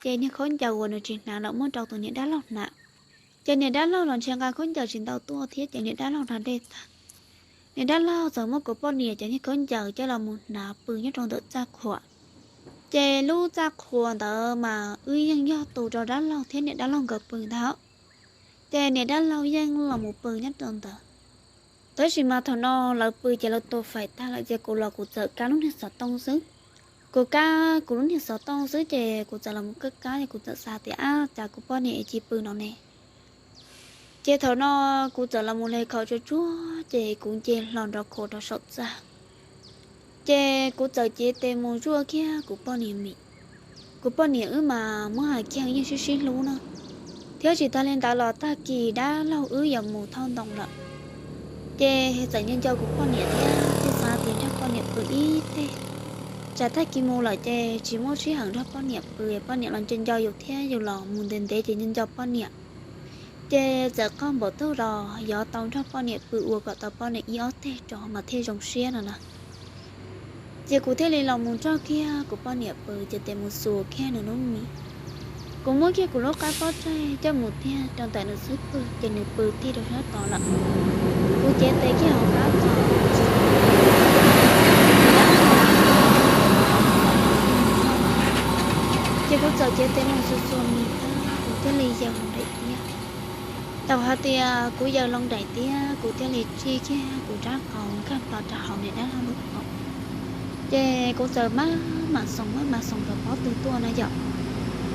ces niag khaub ncaws uas nws tsis hnav lawm muab rau tus niam dab laug hnav. Ces niam dab laug los ntshe nqa khaub ncaws tsis ntau tuaj thiab ces niam dab laug hnav dej tag, niam dab laug txawm muab kuv poj niam cov niag khaub ncaws coj los mus hnav pw nyob rau ntawm txaj qhua. Ces lub txaj qhua ntawd mas wb yeej yog tu rau dab laug thiab niam dab laug nkawd pw ntag. Ces niam dab laug yeej los mus pw nyob rau ntawd. Tab sis mas thaum no lawv pw ces lawv tua fais tag lawm ces kuv los kuv txawm kab lub niag xov tooj xwb. Kuv kab kuv lub niag xov tooj xwb ces kuv txawm los mus kab kab es kuv txawm xav tias ab cas kuv poj niam cia li pw no ne. Ces thaum no kuv txawm los mus hle khau tsuag tsuag ces kuv nce hlo nrov khuav rau saum txaj. Ces kuv txawm cev tes mus zuaj kiag kuv poj niam mis. Kuv poj niam wb mas muab hais kiag yeej sib sib hlub na, thiab tsis tas li ntawd los tag kis dab laug wb yuav mus thauj ntoo lawm. Ces txawm nco nco kuv poj niam thiab thiaj xav tias nrog poj niam pw ib teg, tsam tag kis mus lawm ces tsis muaj sij hawm nrog poj niam pw, poj niam los nco nco yus thiab yus los mus ntev ntev ces nco nco poj niam. Ces txawm qaug npaum twg los yuav tau nrog poj niam pw ua kom tau poj niam ib ob teg rov mas thiaj zoo siab no na. Ces kuv thiaj li los mus nrog kiag kuv poj niam pw, ces tes mus xuas kiag nws lub mis. Kuv muab kiag kuv lub qab pob tsaig coj mus tiag rau ntawm nws xub pwg ces nws pw tig rau sab tod lawm. Kuv cev tes kiag hauv plab txog, ces kuv txawm cev tes mus xuas xuas mis tag kuv thiaj li yaws hlo daim tiab. Thaum hais tias kuv yaws hlo daim tiab kuv thiaj li tsij kiag kuv rab qau nkag hlo rau hauv niam dab laug lub paum. Ces kuv txawm maj mam xoom maj mam xoom tom pob tw tuaj na yom.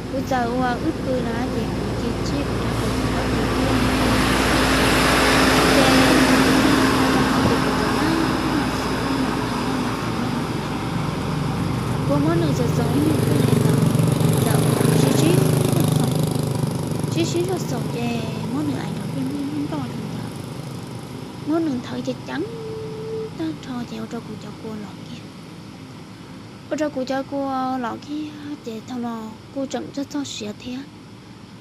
Kuv txawm ua wb pw na ces kuv cia tsij kuv rab qau tom pob tw tuaj. Ces kuv txawm maj mam xoom maj mam xoom maj mam xoom maj mam xoom. Kuv muab nws xoom xoom ib nyuag pliag li ntawd, txawm sib sib zog xoom, sib sib zog xoom ces muab nws aim nrov nplij nplij nploj li ntawd. Muab nws nthawv ceev ceev tag nrho ces ua rau kuv cov kua los kiag. Ua rau kuv cov kua los kiag ces thaum no kuj tseem txog txog siav thiab.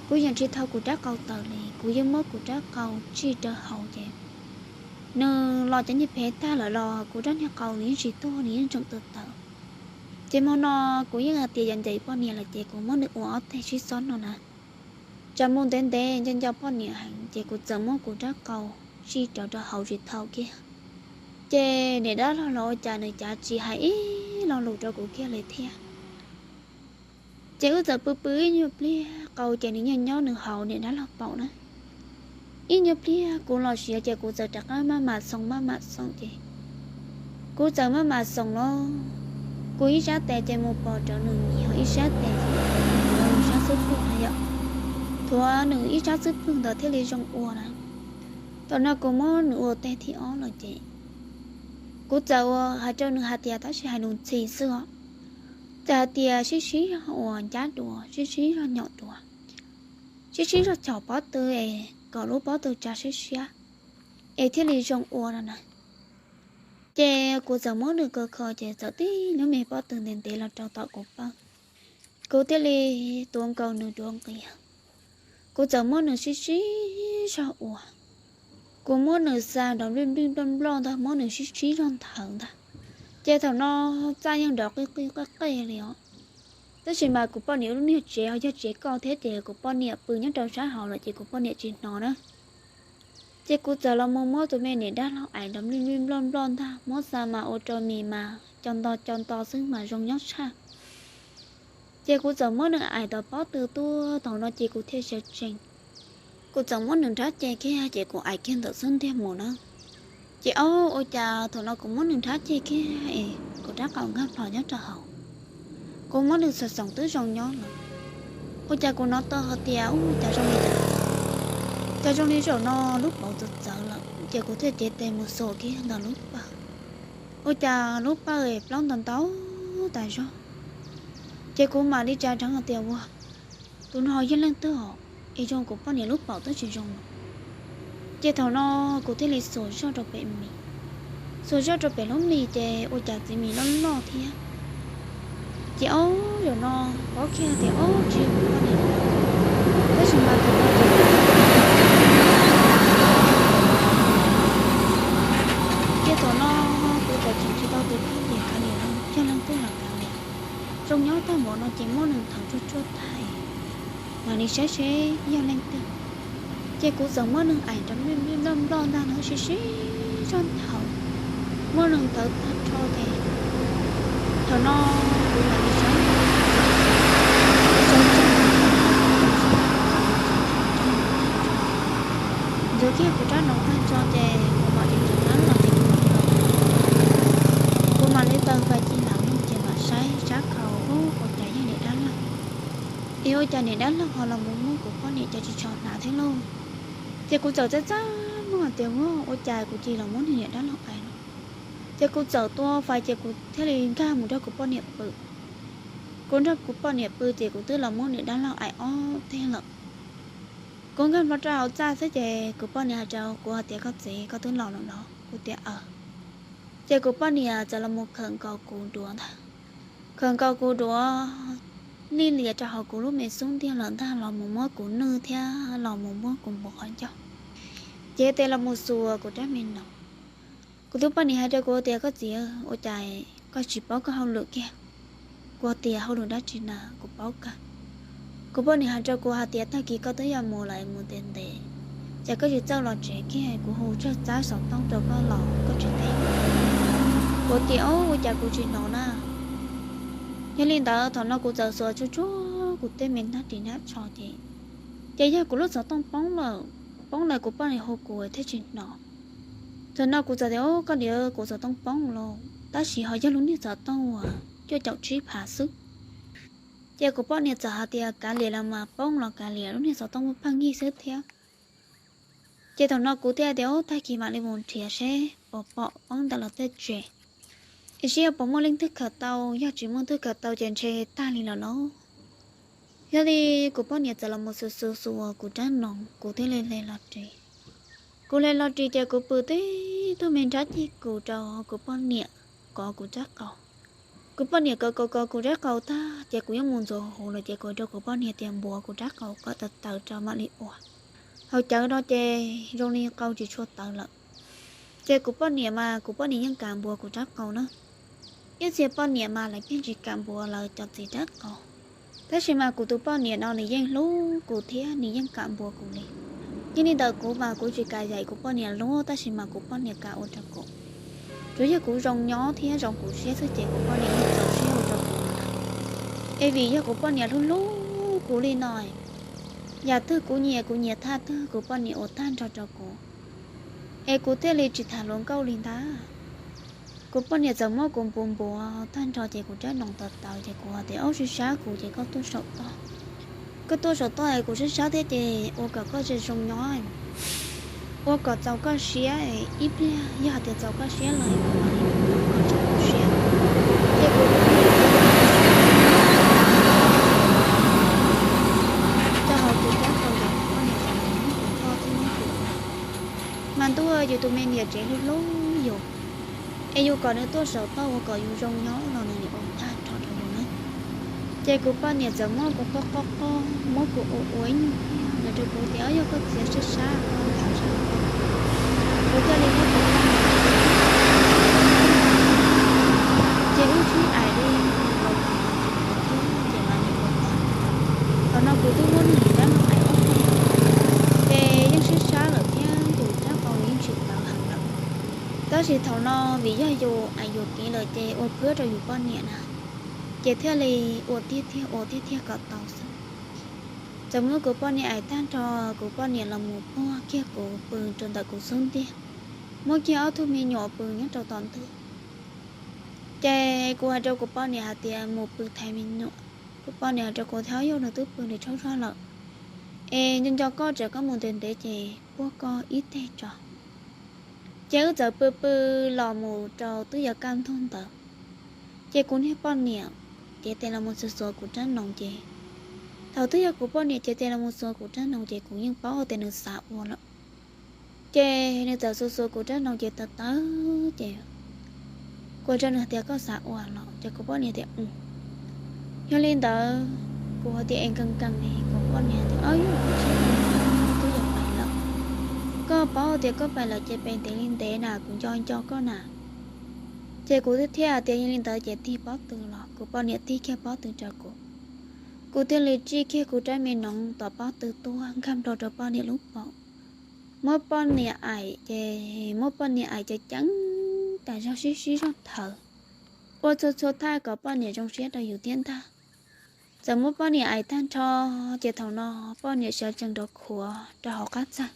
Kuv yeej tsis thau kuv rab qau tawm li, kuv yeej muab kuv rab qau tsij rau hauv ces nws los cov niag phev tag lawm los kuv rab niag qau nws yeej tsis tuag, nws yeej tseem tawm tawm. Ces hmo no kuv yeej hais tias yuav ncaim poj niam lawm ces kuv muab nws ua ob teg sib xob no na. Tsam mus ntev ntev nco nco poj niam heev ces kuv txawm muab kuv rab qau tsij rau rau hauv tsis thau kiag. Ces niam dab laug los ua cas nws cav tsis hais ib lo lus rau kuv kiag li thiab. Ces wb txawm pw pw ib nyuag pliag qau ces nws nyob nyob nws hauv niam dab laug paum na. Ib nyuag pliag kuv los siav ces kuv txawm rov qab maj mam xoom maj mam xoom ces kuv txawm maj mam xoom los kuv ib sab tes ces mus pos rau nws mis, ho ib sab tes ces thuav nws sab xub pwg na yom. Thuav nws ib sab xub pwg ntawd thiaj li zoo ua na. Thaum no kuv muab nws ua teg thib ob lawm ces kuv txawm ua hais rau nws hais tias tab sis hais nws ntxhi xwb os. Txawm hais tias sib sib zog ua ncab dua, sib sib zog nyom dua, sib sib zog chom pob tw es kom lub pob tw tsa siab siab es thiaj li zoo ua no na. Ces kuv txawm muab nws kaw kho ces txawm tib lub me pob tw ntev ntev los rau tom kuv pawg. Kuv thiaj li tuav nkaus nws dua nqis. Kuv txawm muab nws sib sib zog ua. Kuv muab nws xa nrov nplij nplij nploj nploj ntag, muab nws sib sib zog nthawv ntag. Ces thaum no txaj yeej nrov qij qij qej qej li os. Tab sis mas kuv poj niam lub niag tsev ho yog tsev kauj thiab ces kuv poj niam pw nyob rau sab hauv lawm ces kuv poj niam tsis hnov na. Ces kuv txawm los mus muab tus me niam dab laug aim nrov nplij nplij nploj nploj ntag, muab xa mas ua rau mis mas co nto co nto xwb mas zoo nyob tshaj. Ces kuv txawm muab nws aim tom pob tw tuaj, thaum no ces kuv thiaj sawv tsees. Kuv txawm muab nws nrhab ce kiag ces kuv aim kiag ntawm xub ntiag mus na. Ces ob, ua cas thaum no kuv muab nws nrhab ce kiag es kuv rab qau nkag plho nyob rau hauv. Kuv muab nws xoom xoom twb zoo nyob lawm. Ua cas kuv hnov tau hais tias ua cas zoo li cas, cas zoo li zaum no lub paum txawv txawv lawm, ces kuv thiaj cev tes mus xuas kiag ntawm lub pawg. Ua cas lub pawg es plaub ntau ntau tas zog. Ces kuv mam li tsa dheev hais tias ua, tus no yog leej twg os, es zoo kuv poj niam lub paum twb tsis zoo lawm. Ces thaum no kuv thiaj li xuas zog rau pem mis, xuas zog rau pem lub mis ces ua cas txiv mis loj loj thiab. Ces ob, zaum no paub kiag tias ob tsis yog kuv poj niam lawm, tab sis mas thaum no ces ces thaum no kuv txawm tseem tsis tau tus kheej tias kav liam no yog leej twg los kav liam. Zoo nyob tag npaum no ces muab nws nthawv tsuag tsuag tag, mam li saib seb yog leej twg. Ces kuv txawm muab nws aim rau nploj nploj ntag na, sib sib zog nthav, muab nws ntawd tag nrho ces thaum no kuv mam li sawv, kuv sawv tsees, ntxuav kiag kuv rab hnoos tag nrho ces kuv mam li rov qab los ces kuv mam li taws fais ci lawm ces mam saib sab khau, ua cas yog niam dab laug. Es ua cas niam dab laug ho los mus muab kuv poj niam cov ris tsho hnav thiab lauj? Ces kuv txawm txaj txaj muag tias, ua cas kuv cia li los muab niag niam dab laug aim no. Ces kuv txawm tua fais ces kuv thiaj li nkag mus nrog kuv poj niam pw. Kuv nrog kuv poj niam pw ces kuv twb los muab niam dab laug aim ob teg lawm. Kuv nkag hlo rau hauv txaj xwb ces kuv poj niam hais rau kuv hais tias, koj txiv, koj twb los lawm los? Kuv tias, aw. Ces kuv poj niam txawm los mus khawm nkaus kuv duav ntag. Khawm nkaus kuv duav, nij lias rau hauv kuv lub me xub ntiag lawm ntag, los mus muab kuv nwj thiab los mus muab kuv npuav qhov ncauj. Ces tes los mus xuas kuv rab me no. Kuv tus poj niam hais rau kuv tias, koj txiv, ua cas koj tsis paub koj hauj lwm kiag? Kuv tias, hauj lwm dab tsi na, kuv paub kawg. Kuv poj niam hais rau kuv hais tias, tag kis koj twb yuav mus lawm, mus ntev ntev, ces koj tsis txawj los tsev kiag, kuv hu tsawg txab xov tooj rau koj los koj tsis teb. Kuv tias, ua cas kuv tsis hnov na? Yog li ntawd thaum no kuv txawm xuas tsuag tsuag kuv tej me hnab ris hnab tsho ces, ces yog kuv lub xov tooj poob lawm, poob lawm kuv poj niam hu kuv thiaj tsis hnov. Thaum no kuv txawm tias, koj niam, kuv xov tooj poob lawm, tab sis ho yog lub niag xov tooj uas cuaj caum tsib phav xwb. Ces kuv poj niam txawm hais tias, kav liam los mas, poob los kav liam, lub niag xov tooj muaj pheej yig xwb thiab. Ces thaum no kuv thiaj tias, tag kis mam li mus nrhiav seb puas pom poob ntawm lawv tej tsev, es seb puas muaj leej twg khaws tau, yog tsis muaj leej twg khaws tau ces ntshe tag li lawm lauj. Yog li kuv poj niam txawm los mus xuas xuas xuas kuv rab hnoos, kuv thiaj li hle los ris. Kuv hle los ris ces kuv pw tib tug me nrab ceg kus rau kuv poj niam kov kuv rab qau. Kuv poj niam kov kov kov kuv rab qau tag ces kuv yeej mus ntxuav huv lawm ces kuv rau kuv poj niam tias npuav kuv rab qau kom tawv tawv rau mam li ua. Hauv cawv no ces zoo li qau tsis tshua tawv lawm. Ces kuv poj niam mas kuv poj niam yeej kam npuav kuv rab qau na. Ib txhia poj niam mas lawv yeej tsis kam npuav lawv cov txiv rab qau. Tab sis mas kuv tus poj niam no nws yeej hlub kuv thiab nws yeej kam npuav kuv li. Yog li ntawd kuv mas kuv tsis kam yaim kuv poj niam luag, tab sis mas kuv poj niam kam ua rau kuv. Tsuas yog kuv zoo nyob thiab zoo kuv siab xwb ces kuv poj niam yeej txaus siab ua rau kuv. Es vim yog kuv poj niam hlub hlub kuv li no, yam twg kuv nyiam kuv nyiam thaj twg kuv poj niam ua tag nrho rau kuv. Es kuv thiaj li tsis tham hluas nkauj li ntag. Kuv poj niam txawm muab kuv npuav npuav tag nrho ces kuv rab hnoos tawv tawv ces kuv hais tias, ob, sib sab kuv ces koj tuaj saum toj. Koj tuaj saum toj es kuv sib sab thiab ces ua kom koj zoo zoo nyob, ua kom txaus koj siab, ib pliag yog hais tias txaus koj siab lawm kuv mam li mus nrog koj tso siab. Ces kuv rau hauv kuv rab qau ces kuv poj niam txawm mus muab kuv npog thiab muab kuv ua. Mas ntuj, yus tus me niam tsev hlub hlub yus, es yus kom nws tuaj saum toj ua kom yus zoo nyob los nws ua tag nrho rau yus na. Ces kuv poj niam txawm muab kuv qoj qoj qoj, muab kuv ua ua ib nyuag pliag, nws rau kuv tias, yog koj txiav sab sab koj nthav sab, kuv thiaj li muab kuv poj niam. Ces wb sib aim li los kuv thiab ces mam li ua tag. Thaum no kuv twb muab nws rab hnoos aim ob peb, ces yeej sib sab lawm thiab tus rab qau yeej tsis tawv heev lawm. Tab sis thaum no vim yog yus aim yuam kev lawm ces ua khwb rau yus poj niam na, ces thiaj li ua tiag tiag ua tiag tiag kom tau xwb. Txawm muab kuv poj niam aim tag nrho, kuv poj niam los mus puag kiag kuv pw rau ntawm kuv xub ntiag, muab kiag ob tug me nyuam pw nyob rau tom ntug. Ces kuv hais rau kuv poj niam hais tias mus pw thaiv me nyuam. Kuv poj niam hais rau kuv tias, yog nws twb pw nws tsaug zog lawm, es nco nco koj, tsam koj mus ntev ntev ces puag koj ib teg tso. Ces wb txawm pw pw los mus rau twb yuav kaj ntug ntawd, ces kuv niag poj niam cev tes los mus xuas xuas kuv rab hnoos ces, thaum twb yog kuv poj niam cev tes los mus xuas kuv rab hnoos ces kuv yeej paub tias nws xav ua lawm. Ces nws txawm xuas xuas kuv rab hnoos ces tawv tawv ces kuv hais rau nws tias, koj xav ua los? Ces kuv poj niam tias, yog li ntawd kuv hais tias, es nkees nkees ne? Kuv poj niam tias, ob, yog kuv tsis twb yuav pais lawm. Koj paub tias koj pais lawm ces pais ntev li ntev na, kuv nco nco koj na. Ces kuv thiaj tias, yog li ntawd ces tig pob tw los. Kuv poj niam tig kiag pob tw rau kuv. Kuv Kuv thiaj li tsij kiag kuv rab me noov tom pob tw tuaj nkag nplo rau poj niam lub paum. Muab poj niam aim ces muab poj niam aim ceev ceev tas zog sib sib zog thawv, ua txhua txhua thaj kom poj niam zoo siab rau yus thiab ntag. Txawm muab poj niam aim tag nrho, ces thaum no poj niam sawv tsees rov khuav rau hauv qab txaj.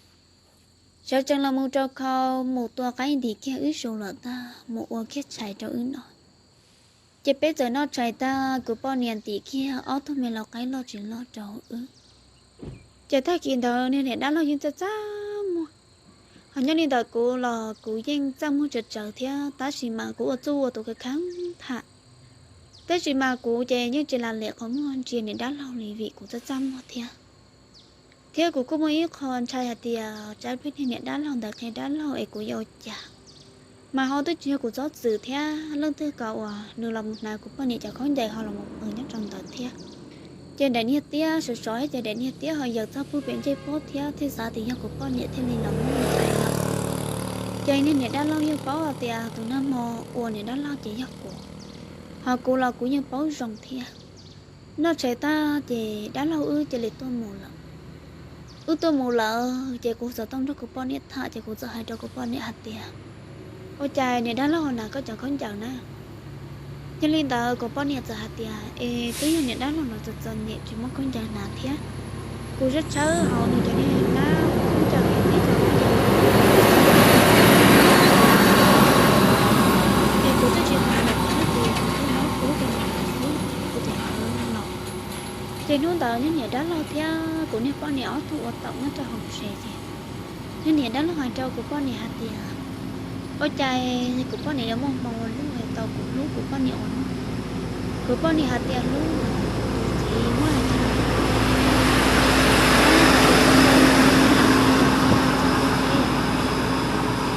Sawv tsees los mus rau khau mus tua qaib ntim kiag wb su lawm tag mus ua kiag tshais rau wb noj. Ces peb txawm noj tshais tag kuv poj niam ntim kiag ob tug me lau qaib loj tsis loj rau wb. Ces tag kis ntawd niag niam dab laug yeej txaj txaj muag, ho nyob li ntawm kuv los kuv yeej txaj muag tsawv tsawv thiab, tab sis mas kuv ua txuj ua tus kheev kheev tham. Tab sis mas kuv ces yeej tsis lam lem qhov muag ntsia niam dab laug li vim kuv txaj txaj muag thiab. Thiab kuv kuj muaj ib qho ntshai hais tias tsam pliag niag niam dab laug ntawd qhia dab laug es kuv yuav ua cas. Mas ho twb tsis yog kuv txhob txwm thiab, leej twg kom uas nws los mus hnav kuv poj niam cov khaub ncaws ho los mus pw nyob rau ntawd thiab. Ces daim niag tiab sov sov thiab ces daim niag tiab ho yaws txog pug pem ntsej pob thiab thiaj xav tias yog kuv poj niam thiaj li los muab nws aim lawm. Ces niag niam dab laug yeej paub hais tias tus nag hmo ua niam dab laug ces yog kuv, ho kuv los kuv yeej paub zoo thiab. Noj tshais tag ces dab laug wb cia li tuaj mus lawm. Wb tuaj mus lawm ces kuv txawm tau nrog kuv poj niam tham ces kuv txawm hais rau kuv poj niam hais tias, ua cas niam dab laug hnav koj cov khaub ncaws na? Yog li ntawd kuv poj niam txawm hais tias, es twb yog niam dab laug no txom txom nyem tsis muaj khaub ncaws hnav thiab. Kuv sab tshawb hauv nws cov niag hlab khaub ncaws, es kuv twb tsis hnav lawm thiab ces kuv twb hlab kub rau nws xwb, kuv txawm hnav los. Ces hnub ntawd niag niam dab laug thiab kuv niag poj niam ob tug ua taum nyob rau hauv tsev ces niag niam dab laug hais rau kuv poj niam hais tias, ua cas kuv poj niam yuav muaj hmoo ua luaj tau kuv hlub kuv poj niam ua luaj. Kuv poj niam hais tias hlub, tus txiv muab hais tias,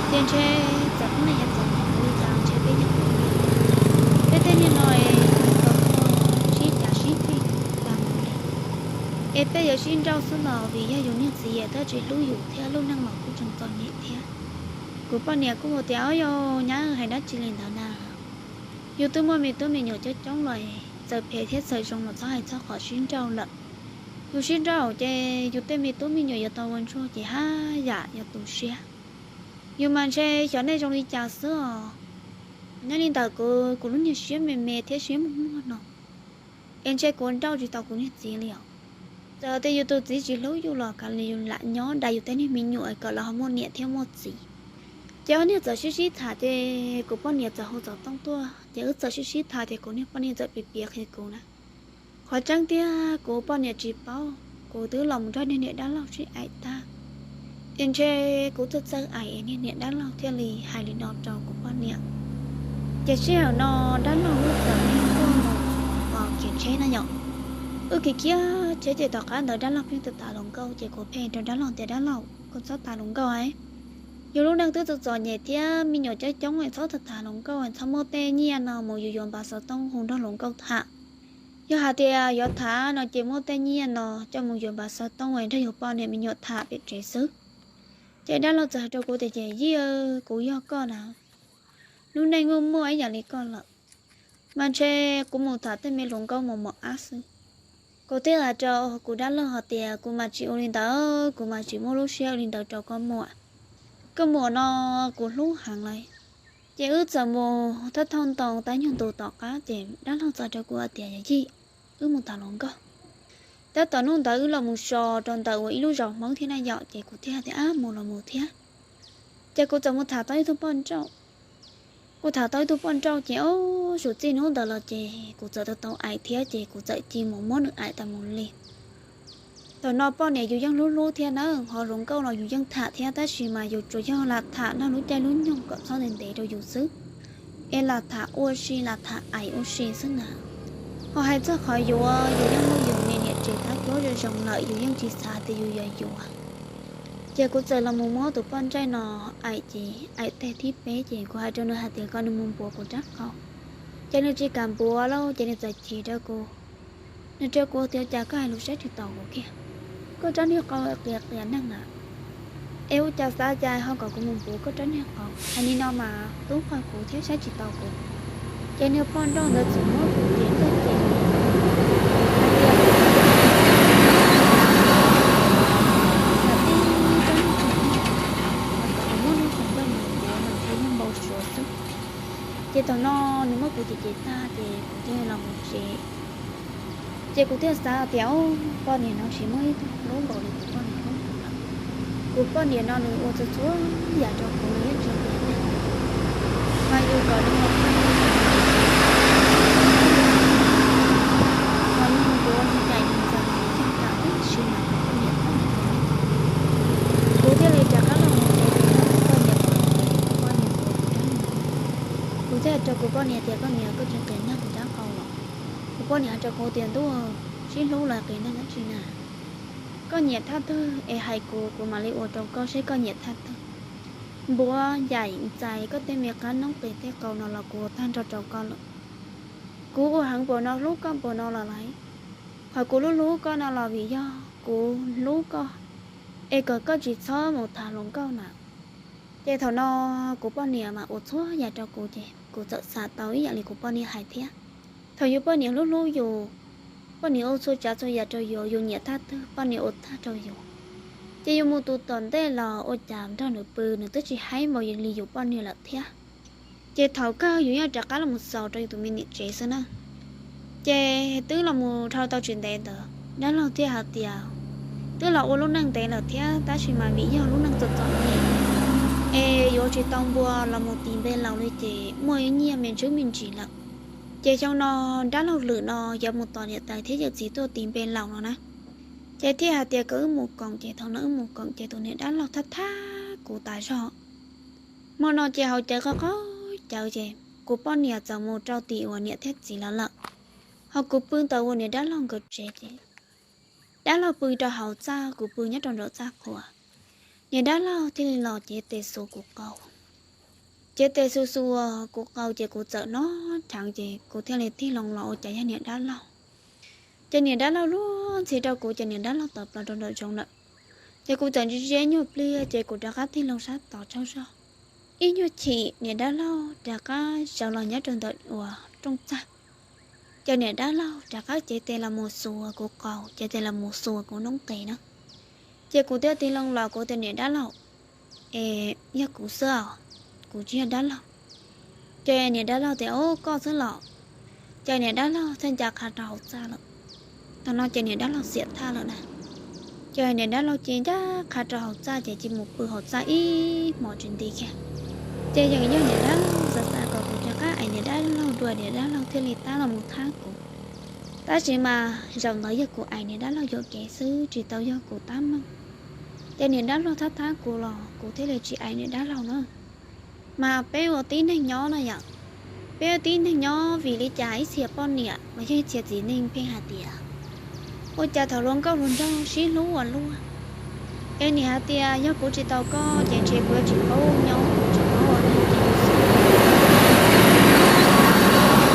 ces ntshe txawm hnub no yog txawm li cas ntshe peb yeej, peb tej niag no es tau sib cav sib ceg tas mus li. Es peb yuav sib nrauj xwb los vim yog yus niag txiv tab tsis hlub yus thiab lub neej los kuj tseem txom nyem thiab. Kuv poj niam kuj hu tias, o yog nyab hais dab tsi li ntawd na, yus twb muaj me tub me nyuam coob coob los, txawm phem thiab txawm zoo los txhob hais txog qhov sib nrauj lawm. Yus sib nrauj ces yus tej me tub me nyuam yuav tau ua ntsuag ces haj yam yuav tu siab. Yus mas ntshe xyov nej zoo li cas xwb os. Nyob li ntawm kuv, kuv lub niag siab me me thiab siab muag muag no, es ntshe kuv nrauj tsis tau kuv niag txiv li os. Txawm tias yus tus txiv tsis hlub yus los kav liam yus lam nyob dai yus tej niag me nyuam kom lawv ho muaj niam thiab muaj txiv. Ces ob niag txawm sib sib tham ces kuv poj niam txawm hu xov tooj tuaj ces wb txawm sib sib tham ces kuv niag poj niam txawm piav piav qhia kuv na. Qhov tseeb tiag kuv poj niam tsis paub, kuv twb los mus nrog niag niam dab laug sib aim tag, es ntshe kuv txawj txawj aim es niag niam dab laug thiaj li hais li no rau kuv poj niam. Ces sij hawm no dab laug wb txawm ib tuaj mus khiav tsheb na yom. Wb khiav khiav tsheb ces tom qab ntawd dab laug pheej tau tas hluas nkauj ces kuv pheej rau dab laug tias, dab laug, koj txhob tas hluas nkauj, yus lub neej twb txom txom nyem thiab me nyuam coob coob es txhob tas tas hluas nkauj, txhob muab tej nyiaj no mus yuav yuav npav xov tooj hu nrog hluas nkauj tham. Yog hais tias yuav tham no ces muab tej nyiaj no coj mus yuav npav xov tooj es nrog yus poj niam me nyuam tham pem tsev xwb. Ces dab laug txawm hais rau kuv tias, ces yij, kuv yog koj na, lub neej muaj muaj ib yam li koj lawm, mas ntshe kuv mus tham tej me hluas nkauj mos mos ab xwb. Kuv thiaj hais rau kuv dab laug hais tias, kuv mas tsis ua li ntawd, kuv mas tsis muaj lub siab ua li ntawd rau koj muam. Koj muam no kuv hlub heev lawm. Ces wb txawm mus thaj thauj ntoo tab nyuag ntu tom qab ces dab laug txawm hais rau kuv hais tias, yog yij, wb mus tham hluas nkauj. Tab tom hnub ntawd wb los mus so rau ntawm uas ib lub zos Hmoob thiab na yom, ces kuv thiaj tias, ab, mus los mus thiab. Ces kuv txawm mus tham tau ib tug poj nrauj. Kuv tham tau ib tug poj nrauj ces, o, suav txij hnub ntawd los ces kuv txawm tau tau aim thiab ces kuv txawm cia mus muab nws aim tas mus li. Thaum no poj niam yus yeej hlub hlub thiab na, ho hluas nkauj los yus yeej tham thiab, tab sis mas yus tsuas yog lam tham nrog lub caij lub nyoog kom txhob ntev ntev rau yus xwb, es lam tham ua si lam tham aim ua si xwb na. Ho hais txog qhov yuav, yus yeej muaj yus me niam tsev tab cuab zoo zoo lawm, yus yeej tsis xav tias yus yuav yuav. Ces kuv txawm los mus muab tus poj nrauj no aim ces aim tag thib peb ces kuv hais rau nws hais tias kom nws mus npuav kuv rab qau. Ces nws tsis kam npuav lauj, ces nws txawm chim rau kuv. Nws rau kuv tias, cas koj hais lus saib tsis taus kuv kiag, koj rab niag qau qias qias neeg na, es ua cas xav cas ho kom kuv mus npuav koj rab niag qau. Hais li no mas tub nqog kuv thiab saib tsis taus kuv. Ces niag poj nrauj ntawd txawm muab kuv ces txoj ces hais tias Thaum no nws muab kuv cem cem tag ces kuv thiaj los mus tsev. Ces kuv thiaj xav tias, o, poj niam no tsis muaj ib tug hlub npaum li kuv poj niam hlub kuv lawm. Kuv poj niam no nws ua txhua txhua yam rau kuv, nws yeej tsis tiam neeg. Mas yus kom nws ua poj niam, ho nws ntuav nws ncaim nws ntxaws nws yeej kam ib si mas kuv poj niam txhob ncaim nws. Kuv thiaj li rov qab los mus tsev, kuv poj niam, kuv poj niam ntuav kuv rab hniav. Kuv thiaj hais rau kuv poj niam tias, koj niam, koj tsis qias neeg kuv rab qau los? Kuv poj niam hais rau kuv tias, ntuj, sib hlub los qias neeg dab tsi na? Koj nyiam thaj twg es hais kuv, kuv mam li ua rau koj seb koj nyiam thaj twg. Npuav ncaim ntxais koj tej me qab noob qes tej qau no los kuv ua tag nrho rau koj lawm. Kuv ua heev npaum no hlub koj npaum no los lawm, qhov kuv hlub hlub koj no los vim yog kuv hlub koj, es kom koj tsis txhob mus tham hluas nkauj na. Ces thaum no kuv poj niam mas ua txhua yam rau kuv ces kuv txawm xav tau ib yam li kuv poj niam hais thiab. Thaum yus poj niam hlub hlub yus, poj niam ua txhua tsav txhua yam rau yus, yus nyiam thaj twg poj niam ua tag rau yus. Ces yus mus tus tom ntej los ua cas nrog nws pw nws twb tsis haib npaum li yus poj niam lawm thiab. Ces thaum kawg yus yeej rov qab los mus xaus rau yus tus me niam tsev xwb na. Ces twb los mus dhau tau tsis ntev ntawd dab laug thiaj hais tias, twb los ua lub neej ntev lawm thiab tab sis mas vim yog lub neej txom txom nyem es yuav tsis tau npua los mus tis npe laus li ces muaj ib nyiaj me ntsuj me ntsis lawm. Ces xyoo no dab laug lwm no yuav mus tos niam tais thiab yawm txiv tuaj tis npe laus no na. Ces thiaj hais tias kom wb mus koom, ces thaum no wb mus koom ces tus niam dab laug thab thab kuv tas zog. Hmo no ces haus cawv qhov qhov cawv ces kuv poj niam txawm mus rau tim uas niam thiab txiv lawv lawm, ho kuv pw ntawm uas niam dab laug nkawd tsev ces dab laug pw rau hauv txaj, kuv pw nyob rau nraum txaj qhua. Niam dab laug thiaj li los cev tes xuas kuv qau. Cev tes xuas xuas kuv qau ces kuv txawm hnov rheev ces kuv thiaj li tig loo los ua cas yog niam dab laug. Ces niam dab laug luag ntxhi rau kuv ces niam dab laug tawm plaws rau nraum zoov lawm. Ces kuv txawm ntsia ntsia nyuag pliag ces kuv rov qab tig loo sab tod tsaug zog. Ib nyuag chim niam dab laug rov qab sawv los nyob rau ntawm uas rooj txag. Ces niam dab laug rov qab cev tes los mus xuas kuv qau, cev tes los mus xuas kuv noob qes na. Ces kuv thiaj tig loo los kuv tias niam dab laug, es yog kuv xwb os, kuv tsis yog dab laug. Ces niam dab laug tias, o, koj xwb los. Ces niam dab laug thiaj nca qha rau hauv txaj lawm. Thaum no ces niam dab laug xiam thaj lawm na. Ces niam dab laug cia ncaj qha rau hauv txaj ces cia mus pw hauv txaj ib hmos tsis nti kiag. Ces yeej yog niam dab laug xav xav kom kuv rov qab ais niam dab laug dua niam dab laug thiaj li tab los mus thab kuv. Tab sis mas zaum ntawd yog kuv ais niam dab laug yuam kev xwb tsis tau yog kuv tab meeg. Ces niam dab laug thab thab kuv los kuv thiaj li tsis ais niam dab laug na. Mas peb ua tib neeg nyob no yom, peb ua tib neeg nyob vim li cas ib txhia poj niam los yog ib txhia txiv neej pheej hais tias, ua cas tham hluas nkauj hluas nraug sib hlub ua luaj. Es nim hais tias yog kuv tsis tau koj ces ntshe kuv yuav tsis paub nyob, kuv tsis paub ua neej ces kuv xav,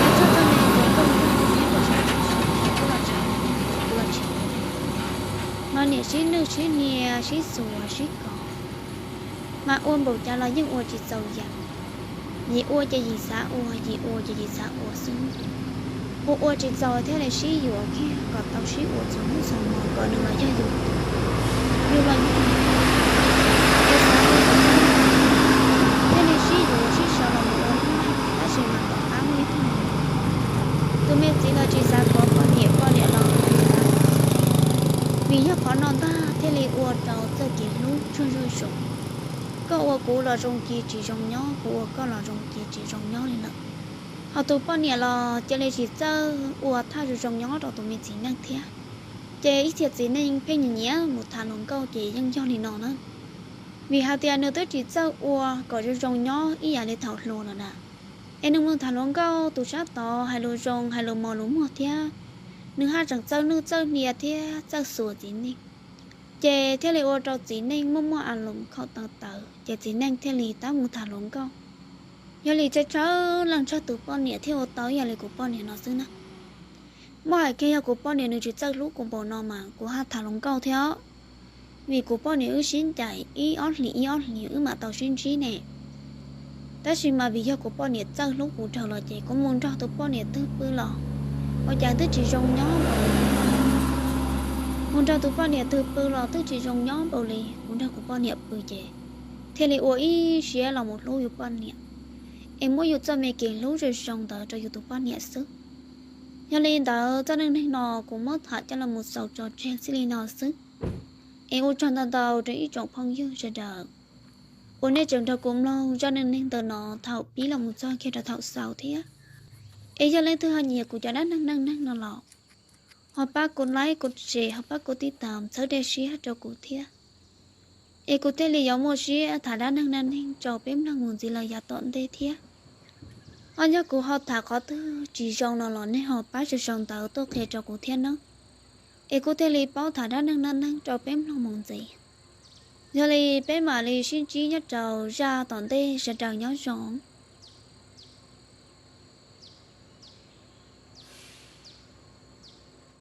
es txhua txhua neeg ces koj mus nrog kuv nyob rau sab teb chaws, kuv los tshawb kuv los tshawb, mas niam sib nwj sib nias sib xuas sib kos, mas ua npaum cas los yeej ua tsis txaus yees. Yim ua ces yim xav ua, yim ua ces yim xav ua xwb. Ua ua tsis txaus thiaj li sib yuav kiag kom tau sib ua txhua hnub txhua hmo kom nws los yog yus, yus los yog nws, es xav ua thiaj li sib yuav sib sau los mus ua lub neej. Tab sis mas tom qab muaj ib tug tus me txiv los tsis xav pov poj niam, poj niam los tsis xav pov txiv. Vim yog qhov no ntag thiaj li ua rau txoj kev hlub tsuag zuj zus. Koj ua kuv los zoo cia tsis zoo nyob, kuv ua koj los zoo cia tsis zoo nyob li lawm. Ho tus poj niam los cia li tsis txawj ua thaj zoo zoo nyob rau tus me txiv neej thiab. Ces ib txhia txiv neej pheej nyiam nyiam mus tham hluas nkauj ces yeej yog li no na. Vim hais tias nws twb tsis txawj ua kom zoo zoo nyob ib yam li thaum hluas lawm na. Es nws mus tham hluas nkauj tus sab tod hais lus zoo hais lus mos lus muag thiab, nws haj tseem txawj nwj txawj hnia thiab txawj xuas txiv neej. Ces thiaj li ua rau txiv neej muaj muaj a lus khaum tawv tawv, ces txiv neej thiaj li tab mus tham hluas nkauj. Yog li tsawg tsawg leej tsawg tus poj niam thiaj ua tau ib yam li kuv poj niam no xwb na. Muab hais kiag yog kuv poj niam nws tsis txawj hlub kuv npaum no mas kuv haj tham hluas nkauj thiab os. Vim kuv poj niam wb sib ncaim ib ob hlis ib ob hlis wb mam tau sib ntsib ne. Tab sis mas vim yog kuv poj niam txawj hlub kuv dhau los ces kuv mus nrog tus poj niam twg pw los ua cas twb tsis zoo nyob npaum li. Mus nrog tus poj niam twg pw los twb tsis zoo nyob npaum li kuv nrog kuv poj niam pw ces thiaj li ua ib siab los mus hlub yus poj niam. es muab yus txoj me kev hlub zoo zoo ntawd rau yus tus poj niam xwb. Yog li ntawd, zaj neej neeg no kuv muab tham coj los mus xaus tso tseg txij li no xwb. Es ua tsaug ntau ntau rau ib tsoom phooj ywg sawv daws uas nej tseem nrog kuv mloog zaj neej neeg ntawm no thaum pib los mus txog kiag rau thaum xaus thiab. Es yog leej twg ho nyiam kuv cov dab neeg neej neeg no los ho pab kuv like, kuv share, ho pab kuv tib tam txhawb dej siab rau kuv thiab, es kuv thiaj li yuav muaj siab tham dab neeg neej neeg rau peb mloog mus ntxiv lawm yav tom ntej thiab. Ho yog kuv ho tham qhov twg tsis zoo no los nej ho pab sau sau ntawv tuaj qhia rau kuv thiab nawb, es kuv thiaj li paub tham dab neeg neej neeg rau peb mloog mus ntxiv. Yog li peb mam li sib ntsib nyob rau zaj tom ntej, sawv daws nyob zoo.